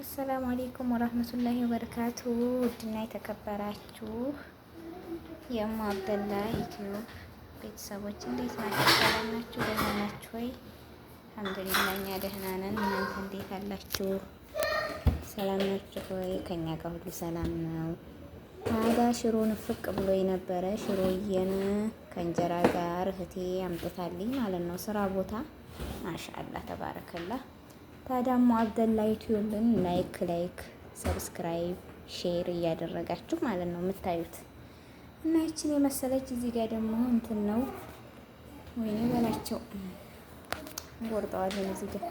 السلام عليكم ورحمة الله وبركاته። ውድና የተከበራችሁ የእሙ አብደላ ዩቲዩብ ቤተሰቦች እንዴት ናችሁ? ሰላም ናችሁ? ደህና ናችሁ ወይ? الحمد لله እኛ ደህና ነን። እናንተ እንዴት አላችሁ? ሰላም ናችሁ ወይ? ከኛ ጋር ሁሉ ሰላም ነው። ታዲያ ሽሮ ንፍቅ ብሎ የነበረ ሽሮዬን ከእንጀራ ጋር እህቴ አምጥታልኝ ማለት ነው፣ ስራ ቦታ። ما شاء الله تبارك الله። ታዲያ እሙ አብደላ ዩቲዩብን like like subscribe share እያደረጋችሁ ማለት ነው የምታዩት። እና ይችን የመሰለች እዚህ ጋር ደግሞ እንትን ነው፣ ወይኔ በላቸው፣ እንቆርጠዋለን። እዚህ ጋር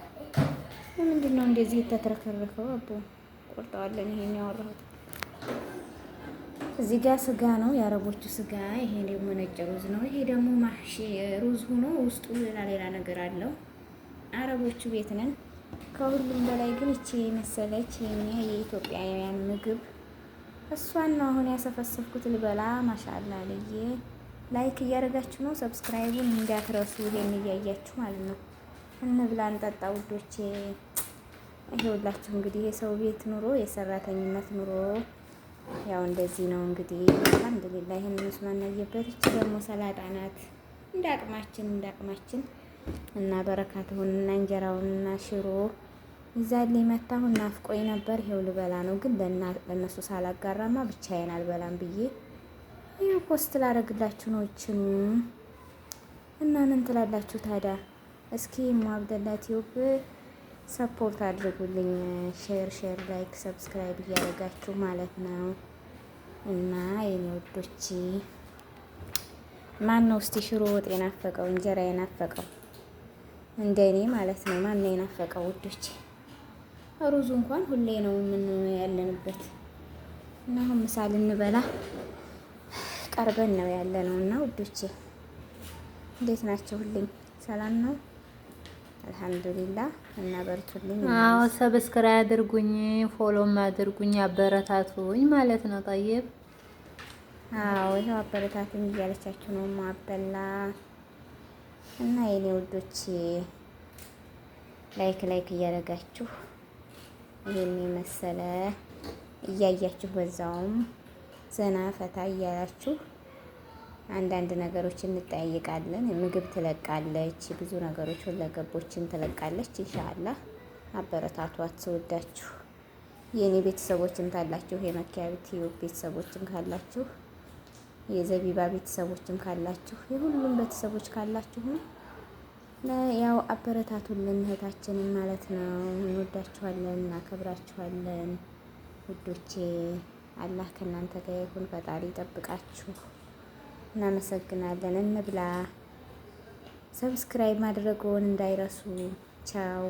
ለምንድን ነው እንደዚህ የተትረከረከው? አቦ ቆርጠዋለን። ይሄን ያወራሁት እዚህ ጋር ስጋ ነው፣ የአረቦቹ ስጋ። ይሄ ደግሞ ነጭ ሩዝ ነው። ይሄ ደግሞ محشي ሩዝ ሆኖ ውስጡ ሌላ ሌላ ነገር አለው። አረቦቹ ቤት ነን። ከሁሉም በላይ ግን ይቺ የመሰለች የኛ የኢትዮጵያውያን ምግብ እሷን ነው አሁን ያሰፈሰፍኩት ልበላ። ما شاء الله ልዬ like እያደረጋችሁ ነው፣ subscribe ኡን እንዳትረሱ። ይሄን እያያችሁ ማለት ነው። እንብላ እንጠጣ ውዶቼ። ይሄውላችሁ እንግዲህ የሰው ቤት ኑሮ፣ የሰራተኝነት ኑሮ ያው እንደዚህ ነው እንግዲህ። الحمد لله። ይሄን መስማን ያየበት። እቺ ደግሞ ሰላጣ ናት። እንደ አቅማችን እንደ አቅማችን እና በረካቱንና እንጀራውንና ሽሮ ይዛልኝ መታሁ። ናፍቆኝ ነበር። ይሄው ልበላ ነው፣ ግን ለእነሱ ሳላጋራማ ብቻዬን አልበላም ብዬ ይኸው post ላደርግላችሁ ነው። እችኑ እና ምን ትላላችሁ ታዲያ? እስኪ እሙ አብደላ ቲዩብ support አድርጉልኝ። Share share፣ like፣ subscribe እያደረጋችሁ ማለት ነው። እና የኔ ውዶች፣ ማን ነው እስቲ ሽሮ ወጥ የናፈቀው፣ እንጀራ የናፈቀው እንደ እኔ ማለት ነው? ማን ነው የናፈቀው ውዶች? ሩዙ እንኳን ሁሌ ነው ምን ያለንበት፣ እና አሁን ምሳ ልንበላ ቀርበን ነው ያለ ነው። እና ውዶቼ እንዴት ናቸው? ሁልኝ ሰላም ነው፣ الحمد لله። እና በርቱልኝ። አዎ፣ subscribe አድርጉኝ፣ follow ም አድርጉኝ፣ አበረታቱኝ ማለት ነው። طيب። አዎ፣ ይኸው አበረታቱኝ እያለቻችሁ ነው አብደላ። እና የኔ ውዶች like like እያደረጋችሁ፣ ይሄን የመሰለ እያያችሁ፣ በዛውም ዘና ፈታ እያላችሁ አንዳንድ ነገሮች እንጠያየቃለን። ምግብ ትለቃለች፣ ብዙ ነገሮች ሁለገቦችን ትለቃለች። إن شاء الله አበረታቷት። ስወዳችሁ የእኔ ቤተሰቦችም ካላችሁ፣ የመኪያ ቲዩብ ቤተሰቦችም ካላችሁ፣ የዘቢባ ቤተሰቦችም ካላችሁ፣ የሁሉም ቤተሰቦች ካላችሁ ያው አበረታቱልን እህታችንን ማለት ነው። እንወዳችኋለን፣ እናከብራችኋለን ውዶቼ። አላህ ከእናንተ ጋር ይሁን፣ ፈጣሪ ይጠብቃችሁ። እናመሰግናለን። እንብላ። Subscribe ማድረግዎን እንዳይረሱ። ቻው።